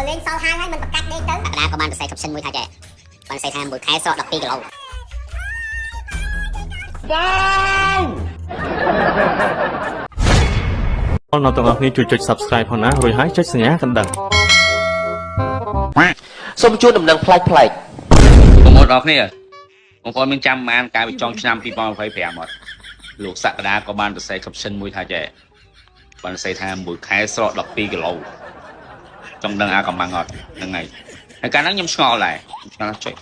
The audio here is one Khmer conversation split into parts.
បើលេងសល់ហាងហើយមិនប្រកាច់ដេកទៅ កដាក៏បានសរសេរ caption មួយថាចេះបានសរសេរថាមួយខែស្រក12គីឡូ នៅទាំងអស់គ្នាជួយចុច Subscribe ផងណារួចហើយចុចសញ្ញាកណ្ដឹង សូមជួនដំណឹងប្លែកប្លែក បងប្អូនអរគ្នាបងប្អូនមានចាំបានកាលពីចុងឆ្នាំ2025អត់លោកសក្តាក៏បានសរសេរ caption មួយថាចេះបានសរសេរថាមួយខែស្រក12គីឡូចង់ដឹងអាកំបាំងអត់ហ្នឹងហើយហើយកាលហ្នឹងខ្ញុំឆ្ងល់ដែរឆ្ងល់ចុច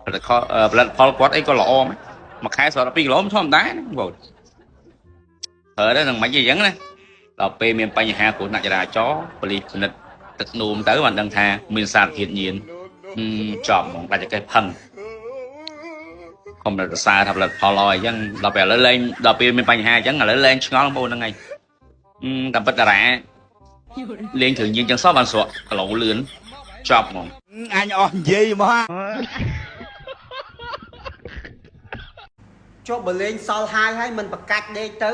ផលិតផលិតផលគាត់អីក៏ល្អមែនមួយខែស្រក12គីឡូមិនធម្មតាណាបងប្អូនប្រើទៅនឹងមិនអីចឹងណាដល់ពេលមានបញ្ហាគ្រោះថ្នាក់ចរាចរណ៍ប៉ូលីសពិនិត្យទឹកនោមទៅបានដឹងថាមានសារធាតុញៀនចប់ហ្មងដាច់ចកេះផឹងកុំរសើរថាផលិតផលល្អអញ្ចឹងដល់ពេលឥឡូវលែងដល់ពេលមានបញ្ហាអញ្ចឹងឥឡូវលែងឆ្ងល់បងប្អូនហ្នឹងហើយតាមពិតតារាលេងគ្រឿងញៀនចឹងសោះបានស្រកគីឡូលឿនចប់ហ្មង អញអស់និយាយមក ចុះបើលេងសល់ហាយហើយមិនប្រកាច់ដេកទៅ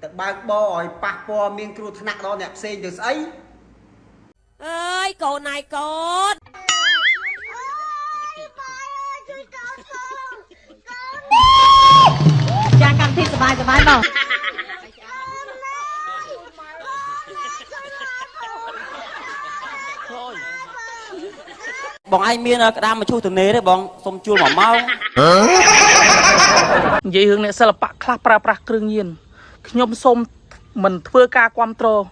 ទៅបើកបរឲ្យប៉ះពាល់មានគ្រោះថ្នាក់ដល់អ្នកផ្សេងទៅស្អី អើយកូនណាយកូន ចាកម្មវិធីសบายសบายបង បងឯងមានក្តាមមឈូសទនេទេបងសុំជួល1ម៉ោង និយាយរឿងអ្នកសិល្បៈខ្លះប្រើប្រាស់គ្រឿងញៀនខ្ញុំសូមមិនធ្វើការគ្រប់គ្រង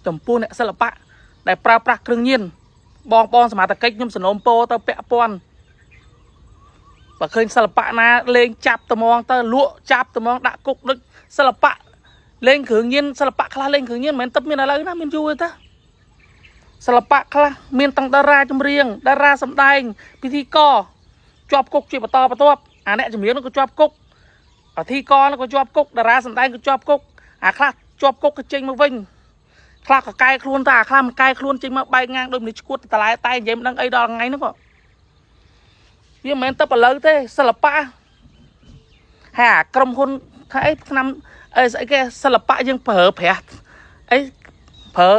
ចំពោះអ្នកសិល្បៈដែលប្រើប្រាស់គ្រឿងញៀនបងបងសមត្ថកិច្ចខ្ញុំសំណូមពរទៅពាក់ព័ន្ធបើឃើញសិល្បៈណាលេងចាប់ត្មងទៅលក់ចាប់ត្មងដាក់គុកដូចសិល្បៈលេងគ្រឿងញៀនសិល្បៈខ្លះលេងគ្រឿងញៀនមិនមែនទឹកមានឥឡូវណាមានយូរទេតាសិល្បៈខ្លះមានតាំងតារាចម្រៀងតារាសម្ដែងពិធីករជាប់គុកជាបន្តបន្ទាប់អាអ្នកចម្រៀងនោះក៏ជាប់គុកអធិករនោះក៏ជាប់គុកតារាសម្ដែងក៏ជាប់គុកអាខ្លះជាប់គុកក៏ចេញមកវិញខ្លះក៏កែខ្លួនតែអាខ្លះមិនកែខ្លួនចេញមកបែកងាងដូចមនុស្សឈួតតឡែតែនិយាយមិនដឹងអីដល់ថ្ងៃហ្នឹងក៏វាមិនមែនទៅឥឡូវទេសិល្បៈហើយអាក្រុមហ៊ុនថាអីឆ្នាំអីស្អីគេសិល្បៈយើងប្រើប្រាស់អីប្រើ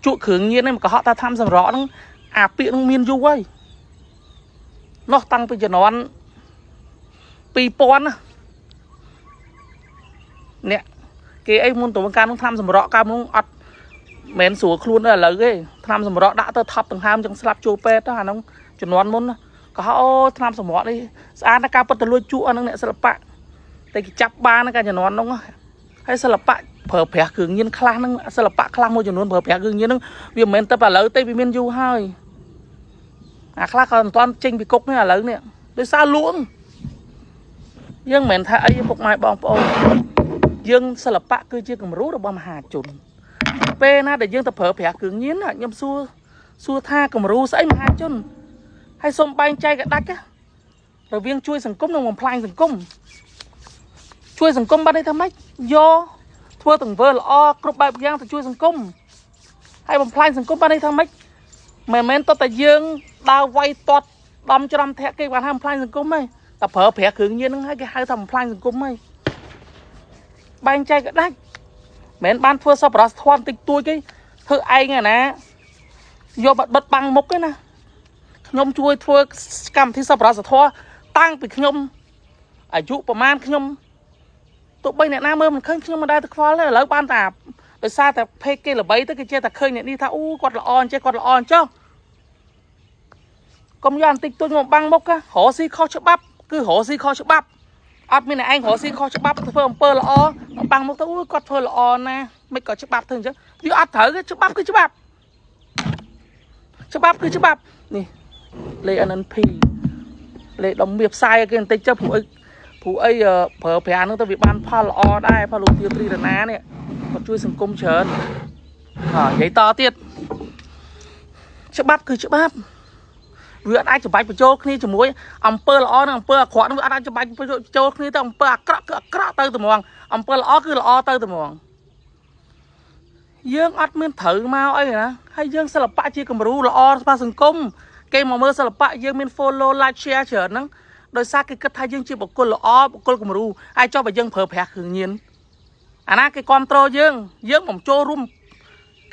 ជក់គ្រឿងញៀនហ្នឹងមកកុហកថាធ្វើសម្រក់ហ្នឹងអាពាក្យហ្នឹងមានយូរហើយនោះតាំងពីជំនាន់2000ណាអ្នកគេអីមុនទៅការនោះធ្វើសម្រក់កាលនោះអត់មិនស្រួលខ្លួនដល់ឥឡូវទេថ្នាំសម្រក់ដាក់ទៅថប់ដង្ហើមចឹងស្លាប់ជួពេទ្យទៅអាហ្នឹងជំនាន់មុនក៏ហៅអូថ្នាំសម្រក់នេះស្អាតណាស់ការពិតទៅលួចជក់អាហ្នឹងអ្នកសិល្បៈតែគេចាប់បានកាលជំនាន់នោះហើយសិល្បៈប្រើប្រាស់គ្រឿងញៀនខ្លះហ្នឹងសិល្បៈខ្លះមួយចំនួនប្រើប្រាស់គ្រឿងញៀនហ្នឹងវាមិនមែនទៅឥឡូវទេវាមានយូរហើយអាខ្លះក៏មិនទាន់ចេញពីគុកនេះឥឡូវនេះដោយសារលួងយើងមិនមែនថាអីពុកម៉ែបងប្អូនយើងសិល្បៈគឺជាគំរូរបស់មហាជនពេលណាដែលយើងទៅប្រើប្រាស់គ្រឿងញៀនខ្ញុំសួរថាគំរូស្អីមហាជនហើយសូមបែងចែកឲ្យដាច់រវាងជួយសង្គមនិងបំផ្លាញសង្គមជួយសង្គមបានន័យថាម៉េចយកធ្វើទង្វើល្អគ្រប់បែបយ៉ាងទៅជួយសង្គមហើយបំផ្លាញសង្គមបានន័យថាម៉េចមិនមែនតតែយើងដើរវាយទាត់ដំច្រំធាក់គេបានថាបំផ្លាញសង្គមទេតែប្រើប្រាស់គ្រឿងញៀនហ្នឹងហើយគេហៅថាបំផ្លាញសង្គមហើយបែងចែកក៏ដាច់មិនមែនបានធ្វើសប្បុរសធម៌តិចតួចទេធ្វើឯងណាយកបិទបាំងមុខទេណាខ្ញុំជួយធ្វើកម្មវិធីសប្បុរសធម៌តាំងពីខ្ញុំអាយុប្រហែលខ្ញុំទោះបីអ្នកណាមើលមិនឃើញខ្ញុំមិនដែលទៅខ្វល់ទេឥឡូវបានតែដោយសារតែភេកគេល្បីទៅគេចេះតែឃើញអ្នកនេះថាអូគាត់ល្អអញ្ចេះគាត់ល្អអញ្ចោះកុំយកបន្តិចតួចមកបាំងមុខរកស៊ីខុសច្បាប់គឺរកស៊ីខុសច្បាប់អត់មានអ្នកឯងរកស៊ីខុសច្បាប់ធ្វើអំពើល្អមកបាំងមុខទៅអូគាត់ធ្វើល្អណាស់មិនក៏ច្បាប់ធ្វើអញ្ចឹងវាអត់ត្រូវទេច្បាប់គឺច្បាប់ច្បាប់គឺច្បាប់នេះលេខ NNP លេខដុំមាសផ្សាយឲ្យគេបន្តិចចុះព្រោះអីប្រើប្រាស់ហ្នឹងទៅវាបានផលល្អដែរផលលោកទាត្រីរណានេះគាត់ជួយសង្គមច្រើននិយាយតទៀតច្បាប់គឺច្បាប់វាអត់អាចច្បាច់បញ្ចូលគ្នាជាមួយអំពើល្អនិងអំពើអាក្រក់ហ្នឹងវាអត់អាចច្បាច់បញ្ចូលគ្នាទៅអំពើអាក្រក់គឺអាក្រក់ទៅត្មងអំពើល្អគឺល្អទៅត្មងយើងអត់មានត្រូវមកអីណាហើយយើងសិល្បៈជាគំរូល្អសម្រាប់សង្គមគេមកមើលសិល្បៈយើងមាន follow like share ច្រើនហ្នឹងដោយសារគេគិតថាយើងជាបុគ្គលល្អបុគ្គលគំរូហើយចុះបើយើងប្រើប្រាស់គ្រឿងញៀនអាណាគេគ្រប់គ្រងយើងយើងមិនចូលរួម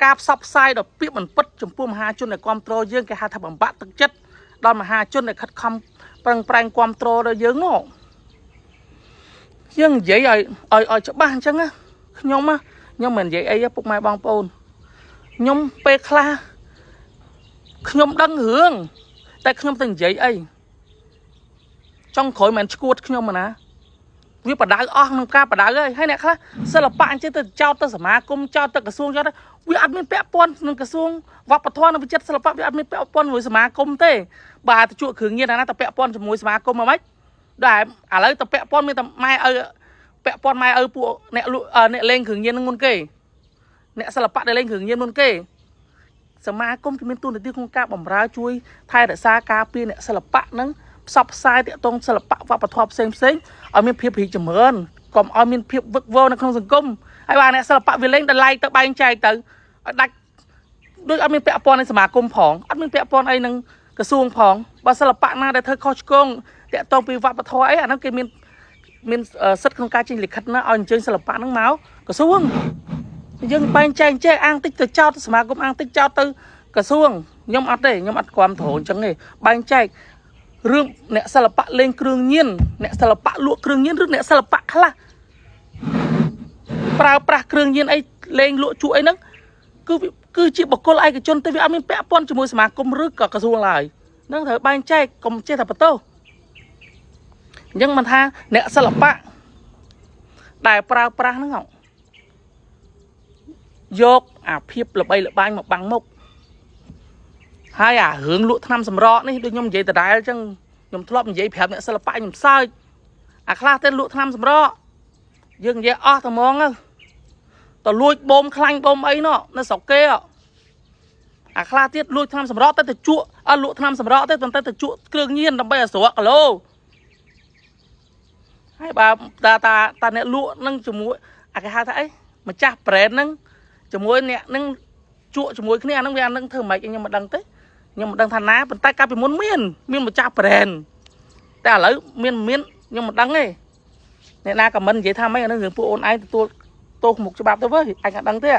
ការផ្សព្វផ្សាយដល់ពាក្យមិនពិតចំពោះមហាជនដែលគ្រប់គ្រងយើងគេហៅថាបំបាក់ទឹកចិត្តដល់មហាជនដែលខិតខំប្រឹងប្រែងគ្រប់គ្រងដល់យើងនោះយើងនិយាយឲ្យច្បាស់អញ្ចឹងណាខ្ញុំមិននិយាយអីពុកម៉ែបងប្អូនខ្ញុំពេលខ្លះខ្ញុំដឹងរឿងតែខ្ញុំទៅនិយាយអីចង់ក្រោយមិនឈួតខ្ញុំណាវាបដៅអស់ក្នុងការបដៅហើយអ្នកខ្លះសិល្បៈអញ្ចឹងទៅចោតទៅសមាគមចោតទៅក្រសួងចោតវាអត់មានពាក់ព័ន្ធនឹងក្រសួងវប្បធម៌និងវិចិត្រសិល្បៈវាអត់មានពាក់ព័ន្ធជាមួយសមាគមទេបាទទៅជក់គ្រឿងញៀនអាណាទៅពាក់ព័ន្ធជាមួយសមាគមហ្មងដែលឥឡូវទៅពាក់ព័ន្ធមានតែម៉ែឪពាក់ព័ន្ធម៉ែឪពួកអ្នកអ្នកលេងគ្រឿងញៀននឹងមុនគេអ្នកសិល្បៈដែលលេងគ្រឿងញៀនមុនគេសមាគមគេមានតួនាទីក្នុងការបម្រើជួយថែរក្សាការពារអ្នកសិល្បៈនឹងផ្សព្វផ្សាយទាក់ទងសិល្បៈវប្បធម៌ផ្សេងផ្សេងឲ្យមានភាពរីកចម្រើនកុំឲ្យមានភាពវឹកវរនៅក្នុងសង្គមហើយបាទអ្នកសិល្បៈវាលេងដល់ឡែកទៅបែងចែកទៅឲ្យដាច់ដូចអត់មានពាក់ព័ន្ធនឹងសមាគមផងអត់មានពាក់ព័ន្ធអីនឹងក្រសួងផងបើសិល្បៈណាដែលធ្វើខុសឆ្គងទាក់ទងពីវប្បធម៌អីអានោះគេមានសិទ្ធិក្នុងការចេញលិខិតណាឲ្យអញ្ជើញសិល្បៈហ្នឹងមកក្រសួងយើងបែងចែកចេះអាងតិចទៅចោតសមាគមអាងតិចចោតទៅក្រសួងខ្ញុំអត់ទេខ្ញុំអត់គាំទ្រអញ្ចឹងទេបែងចែករឿងអ្នកសិល្បៈលេងគ្រឿងញៀនអ្នកសិល្បៈលក់គ្រឿងញៀនឬអ្នកសិល្បៈខ្លះប្រើប្រាស់គ្រឿងញៀនអីលេងលក់ជក់អីហ្នឹងគឺជាបុគ្គលឯកជនទេវាអត់មានពាក់ព័ន្ធជាមួយសមាគមឬក៏ក្រសួងឡើយនឹងត្រូវបែងចែកកុំចេះតែបន្ទោសអញ្ចឹងមិនថាអ្នកសិល្បៈដែលប្រើប្រាស់ហ្នឹងយកអាភាពល្បីល្បាញមកបាំងមុខហើយអារឿងលក់ថ្នាំសម្រក់នេះដូចខ្ញុំនិយាយដដែលអញ្ចឹងខ្ញុំធ្លាប់និយាយប្រាប់អ្នកសិល្បៈខ្ញុំសើចអាខ្លះទៅលក់ថ្នាំសម្រក់យើងនិយាយអស់តែហ្មងទៅលួចបូមខ្លាញ់បូមអីនោះនៅស្រុកគេអាខ្លះទៀតលួចថ្នាំសម្រក់ទៅជក់អត់លក់ថ្នាំសម្រក់ទេប៉ុន្តែទៅជក់គ្រឿងញៀនដើម្បីឲ្យស្រកគីឡូហើយបើតាតាអ្នកលក់នឹងជាមួយអាគេហៅថាអីម្ចាស់ប្រេនហ្នឹងជាមួយអ្នកនឹងជក់ជាមួយគ្នាអាហ្នឹងវាអាហ្នឹងធ្វើមិនខ្ញុំមិនដឹងទេខ្ញុំមិនដឹងថាណាប៉ុន្តែកាលពីមុនមានម្ចាស់ប្រេនតែឥឡូវមានខ្ញុំមិនដឹងទេអ្នកណាក៏មិននិយាយថាម៉េចអាហ្នឹងរឿងពួកអូនឯងទទួលទោសមុខច្បាប់ទៅវិញអញអត់ដឹងទេ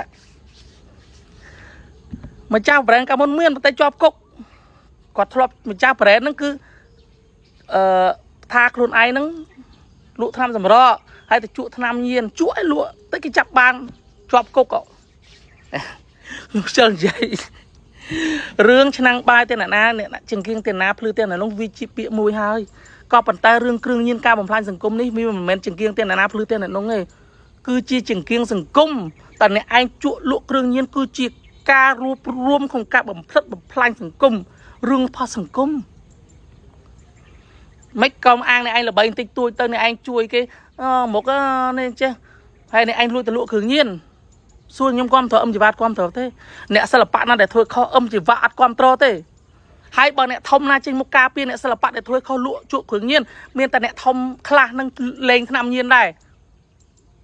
ម្ចាស់ប្រេនកាលមុនមានប៉ុន្តែជាប់គុកគាត់ធ្លាប់ម្ចាស់ប្រេនហ្នឹងគឺថាខ្លួនឯងហ្នឹងលក់ថ្នាំសម្រក់ហើយទៅជក់ថ្នាំញៀនជក់ឲ្យលក់ទៅគេចាប់បានជាប់គុកខ្ញុំខ្ជិលនិយាយរឿងឆ្នាំងបាយទៅអ្នកណាអ្នកចង្គៀងទៅណាភ្លឺទៅអ្នកនោះវាជាពាក្យមួយហើយក៏ប៉ុន្តែរឿងគ្រឿងញៀនការបំផ្លាញសង្គមនេះវាមិនមែនចង្គៀងទៅអ្នកណាភ្លឺទៅអ្នកនោះទេគឺជាចង្គៀងសង្គមតែអ្នកឯងជក់លក់គ្រឿងញៀនគឺជាការរួបរួមក្នុងការបំផ្លិចបំផ្លាញសង្គមរឿងផុសសង្គមមិនកុំអាងអ្នកឯងល្បីបន្តិចតួចទៅអ្នកឯងជួយគេមកនេះចេះហើយអ្នកឯងលួចទៅលក់គ្រឿងញៀនសួរខ្ញុំគាំទ្រអឹមជីវ៉ាគាំទ្រទេអ្នកសិល្បៈណាដែលធ្វើខុសអឹមជីវ៉ាអត់គាំទ្រទេហើយបើអ្នកធំណាចេញមកការពារអ្នកសិល្បៈដែលធ្វើខុសលក់ជក់គ្រឿងញៀនមានតែអ្នកធំខ្លះនឹងលេងថ្នាំញៀនដែរ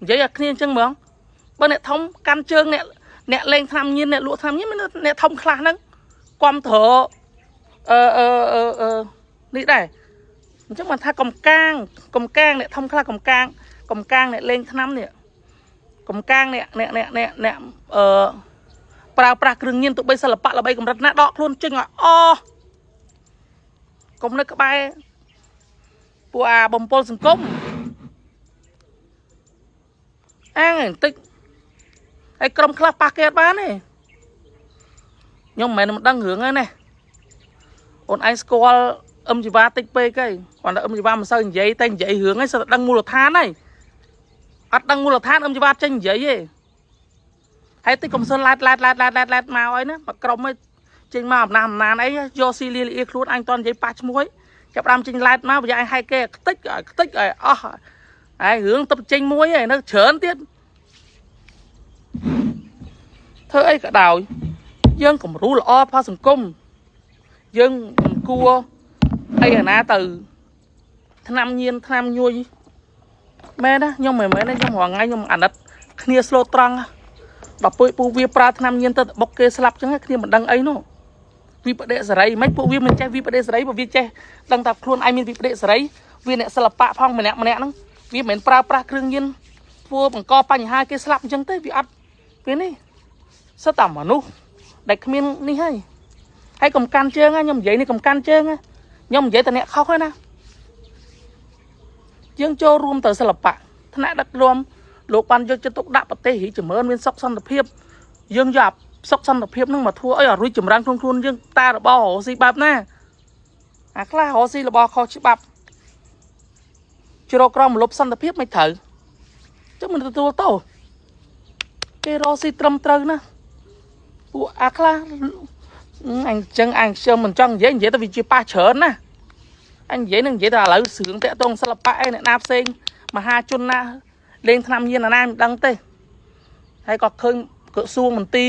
និយាយឲ្យគ្នាអញ្ចឹងហ្មងបើអ្នកធំកាន់ជើងអ្នកលេងថ្នាំញៀនអ្នកលក់ថ្នាំញៀនមានអ្នកធំខ្លះហ្នឹងគាំទ្រនេះដែរអញ្ចឹងបានថាកំកាងអ្នកធំខ្លះកំកាងអ្នកលេងថ្នាំនេះកំកាងអ្នកប្រើប្រាស់គ្រឿងញៀនទោះបីសិល្បៈល្បីកម្រិតណាដកខ្លួនចេញឲ្យអស់កុំនៅក្បែរពួកអាបំពល់សង្គមអាងបន្តិចហើយក្រុមខ្លះប៉ះគេអត់បានទេខ្ញុំមិនមែនមិនដឹងរឿងទេណាអូនឯងស្គាល់អឹមជីវ៉ាតិចពេកហើយគាត់ថាអឹមជីវ៉ាមិនសូវនិយាយតែនិយាយរឿងហ្នឹងសិតតែដឹងមូលដ្ឋានហើយអត់ដឹងមូលដ្ឋានអឹមជីវ៉ាចេញនិយាយទេហើយតិចកុំសិនឡែតឡែតឡែតឡែតឡែតមកអីណាមកក្រុមឯងចេញមកអំណាចអំណានអីយកស៊ីលាលាខ្លួនអញតន់និយាយប៉ះឈ្មោះចាប់ដើមចេញឡែតមកប្រយ័ត្នឲ្យគេខ្ទេចឲ្យខ្ទេចឲ្យអស់ហើយរឿងទៅចេញមួយឯនៅច្រើនទៀតធ្វើអីក៏ដោយយើងគំរូល្អផលសង្គមយើងមិនគួរអីអាណាទៅថ្នាំញៀនថ្នាំញួយមែនណាខ្ញុំមិនមែនទេខ្ញុំរាល់ថ្ងៃខ្ញុំអាណិតគ្នាស្លូតត្រង់ដល់ពេលពួកវាប្រើថ្នាំញៀនទៅបុកគេស្លាប់ចឹងគ្នាមិនដឹងអីនោះវិបដិសេរីមិនពួកវាមិនចេះវិបដិសេរីបើវាចេះដឹងថាខ្លួនឯងមានវិបដិសេរីវាអ្នកសិល្បៈផងម្នាក់ម្នាក់ហ្នឹងវាមិនមែនប្រើប្រាស់គ្រឿងញៀនធ្វើបង្កបញ្ហាគេស្លាប់អញ្ចឹងទេវាអត់វានេះ សិតតែមនុស្សដែលគ្មាននេះហើយហើយកុំកាន់ជើងខ្ញុំនិយាយនេះកុំកាន់ជើងខ្ញុំនិយាយតែអ្នកខុសហើយណាយើងចូលរួមទៅសិល្បៈថ្នាក់ដឹកនាំលោកបានយកចិត្តទុកដាក់ប្រទេសរីចម្រើនមានសុខសន្តិភាពយើងយកសុខសន្តិភាពនឹងមកធ្វើឲ្យរួចចម្រើនខ្លួនខ្លួនយើងតារបស់រស់ស៊ីបែបណាអាខ្លះរស់ស៊ីរបស់ខុសច្បាប់ជ្រកក្រមលុបសន្តិភាពមិនត្រូវចឹងមិនទទួលទោសគេរស់ស៊ីត្រឹមត្រូវណាពួកអាខ្លះអញចឹងអញខ្ញុំមិនចង់និយាយនិយាយទៅវាជាប៉ះច្រើនណាអញនិយាយនឹងនិយាយតែឥឡូវស្រឿងតាក់ទងសិល្បៈឯអ្នកណាផ្សេងមហាជនណាលេងថ្នាំញៀនណាមិនដឹងទេហើយក៏ឃើញក្រសួងមន្ទីរ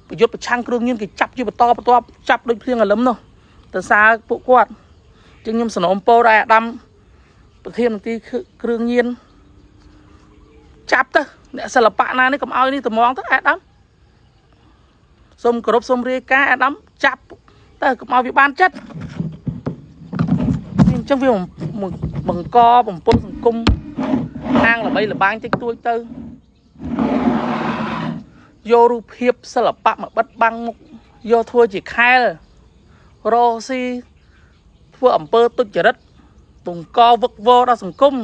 ប្រយុទ្ធប្រឆាំងគ្រឿងញៀនគេចាប់ជាបន្តបន្ទាប់ចាប់ដូចភ្លៀងអាលឹមនោះទៅសារពួកគាត់ចឹងខ្ញុំសំណូមពរឲ្យអាដាមប្រធានមន្ទីរគ្រឿងញៀនចាប់ទៅអ្នកសិល្បៈណានេះកុំឲ្យនេះត្មងទៅអាដាមសូមគោរពសូមរាយការណ៍អាដាមចាប់ទៅកុំឲ្យវាបានចិត្តអញ្ចឹងវាបង្កបំពុលសង្គមហាងល្បីល្បាញតិចតួចទៅយករូបភាពសិល្បៈមកបិទបាំងមុខយកធ្វើជាខែលរស់ស៊ីធ្វើអំពើទុច្ចរិតបង្កវឹកវរដល់សង្គម